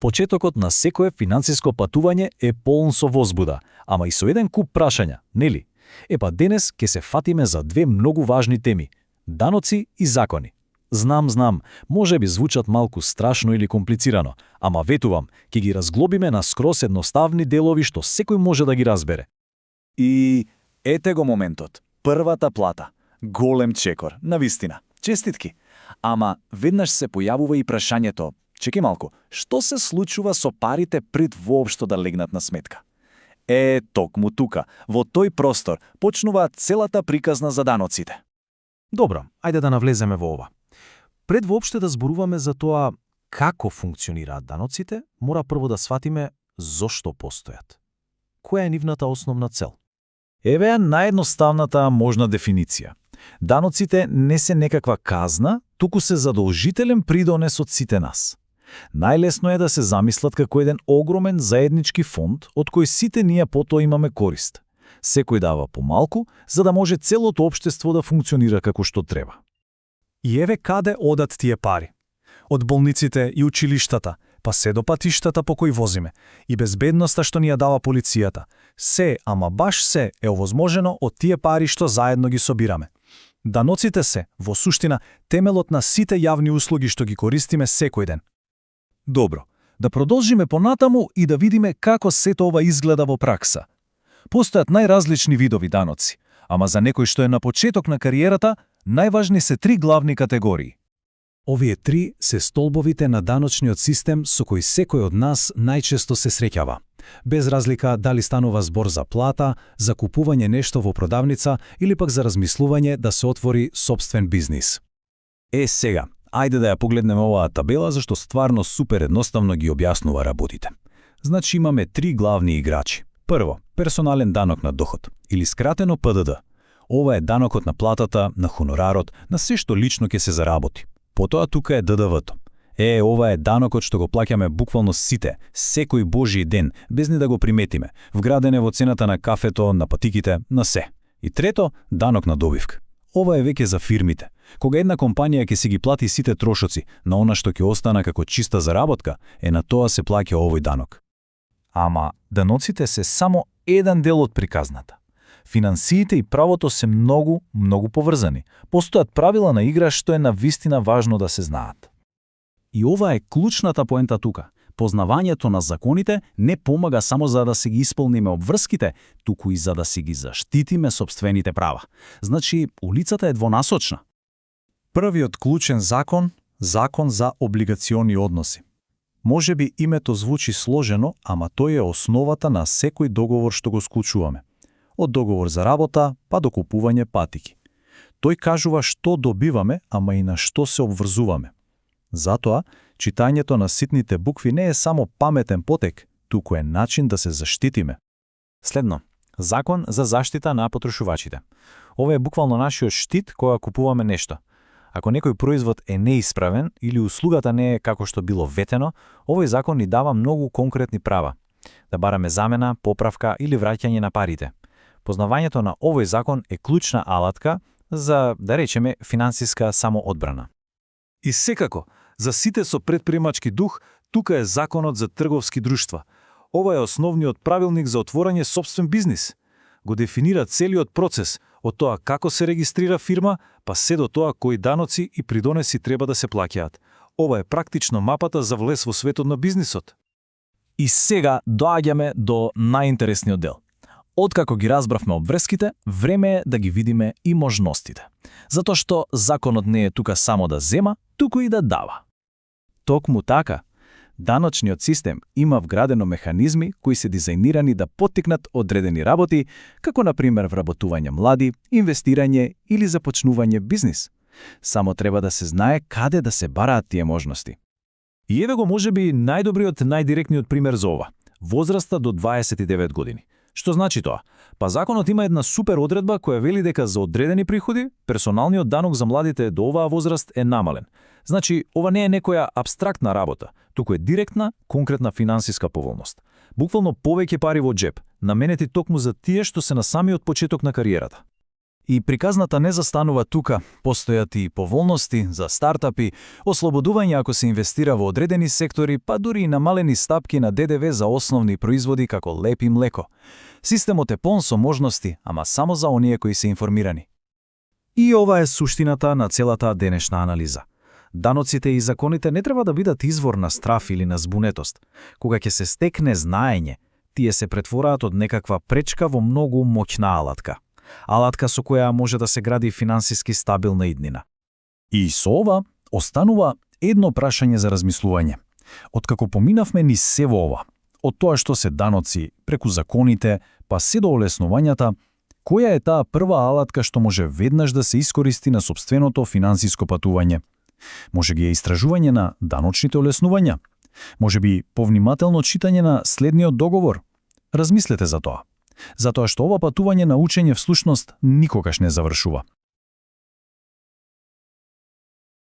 Почетокот на секое финансиско патување е полн со возбуда, ама и со еден куп прашања, нели? Епа денес ќе се фатиме за две многу важни теми – даноци и закони. Знам, може би звучат малку страшно или комплицирано, ама ветувам, ќе ги разглобиме на скрос едноставни делови што секој може да ги разбере. И ете го моментот. Првата плата. Голем чекор, навистина. Честитки. Ама веднаш се појавува и прашањето: чекај малку, што се случува со парите пред воопшто да легнат на сметка? Токму тука, во тој простор, почнува целата приказна за даноците. Добро, ајде да навлеземе во ова. Пред воопште да зборуваме за тоа како функционираат даноците, мора прво да сватиме зошто постојат. Која е нивната основна цел? Еве ја наједноставната можна дефиниција. Даноците не се некаква казна, туку се задолжителен придонес од сите нас. Најлесно е да се замислат како еден огромен заеднички фонд од кој сите ние потоа имаме корист. Секој дава помалку, за да може целото општество да функционира како што треба. И еве каде одат тие пари. Од болниците и училиштата, па се до патиштата по кои возиме, и безбедноста што ни ја дава полицијата. Се, ама баш се, е овозможено од тие пари што заедно ги собираме. Даноците се, во суштина, темелот на сите јавни услуги што ги користиме секој ден. Добро, да продолжиме понатаму и да видиме како сето ова изгледа во пракса. Постојат најразлични видови даноци, ама за некој што е на почеток на кариерата, најважни се три главни категории. Овие три се столбовите на даночниот систем со кој секој од нас најчесто се среќава. Без разлика дали станува збор за плата, за купување нешто во продавница или пак за размислување да се отвори сопствен бизнис. Сега, ајде да ја погледнеме оваа табела, зашто стварно супер едноставно ги објаснува работите. Значи имаме три главни играчи. Прво, персонален данок на доход, или скратено ПДД. Ова е данокот на платата, на хонорарот, на се што лично ќе се заработи. Потоа тука е ДДВ-то. Ова е данокот што го плаќаме буквално сите, секој божји ден, без ни да го приметиме, вградене во цената на кафето, на патиките, на се. И трето, данок на добивка. Ова е веќе за фирмите. Кога една компанија ќе си ги плати сите трошоци на она што ќе остана како чиста заработка, на тоа се плаќа овој данок. Ама даноците се само еден дел од приказната. Финансиите и правото се многу поврзани. Постојат правила на игра што е навистина важно да се знаат. И ова е клучната поента тука. Познавањето на законите не помага само за да се ги исполниме обврските, туку и за да си ги заштитиме сопствените права. Значи, улицата е двонасочна. Првиот клучен закон за облигациони односи. Може би името звучи сложено, ама тој е основата на секој договор што го склучуваме. Од договор за работа, па до купување патики. Тој кажува што добиваме, ама и на што се обврзуваме. Затоа, читањето на ситните букви не е само паметен потек, туку е начин да се заштитиме. Следно, закон за заштита на потрошувачите. Ова е буквално нашиот штит кога купуваме нешто. Ако некој производ е неисправен или услугата не е како што било ветено, овој закон ни дава многу конкретни права. Да бараме замена, поправка или враќање на парите. Познавањето на овој закон е клучна алатка за, да речеме, финансиска самоодбрана. И секако, за сите со предприемачки дух, тука е законот за трговски друштва. Ова е основниот правилник за отворање сопствен бизнис. Го дефинира целиот процес, од тоа како се регистрира фирма, па се до тоа кои даноци и придонеси треба да се плаќаат. Ова е практично мапата за влез во светот на бизнисот. И сега доаѓаме до најинтересниот дел. Откако ги разбравме обврските, време е да ги видиме и можностите. Затоа што законот не е тука само да зема, туку и да дава. Токму така, даночниот систем има вградено механизми кои се дизајнирани да поттикнат одредени работи, како на пример вработување млади, инвестирање или започнување бизнис. Само треба да се знае каде да се бараат тие можности. И еве го можеби најдобриот, најдиректниот пример за ова. Возраста до 29 години. Што значи тоа? Па законот има една супер одредба која вели дека за одредени приходи, персоналниот данок за младите до оваа возраст е намален. Значи, ова не е некоја абстрактна работа, туку е директна, конкретна финансиска поволност. Буквално повеќе пари во джеп, наменети токму за тие што се на самиот почеток на кариерата. И приказната не застанува тука, постојат и поволности за стартапи, ослободување ако се инвестира во одредени сектори, па дури и намалени стапки на ДДВ за основни производи како леп и млеко. Системот е полн со можности, ама само за оние кои се информирани. И ова е суштината на целата денешна анализа. Даноците и законите не треба да бидат извор на страф или на збунетост. Кога ќе се стекне знаење, тие се претвораат од некаква пречка во многу моќна алатка. Алатка со која може да се гради финансиски стабилна иднина. И со ова останува едно прашање за размислување. Откако поминавме низ се во ова, од тоа што се даноци, преку законите, па се до олеснувањата, која е таа прва алатка што може веднаш да се искористи на сопственото финансиско патување? Може ги е истражување на даночните олеснувања? Може би повнимателно читање на следниот договор? Размислете за тоа. Затоа што ова патување на учење всушност никогаш не завршува.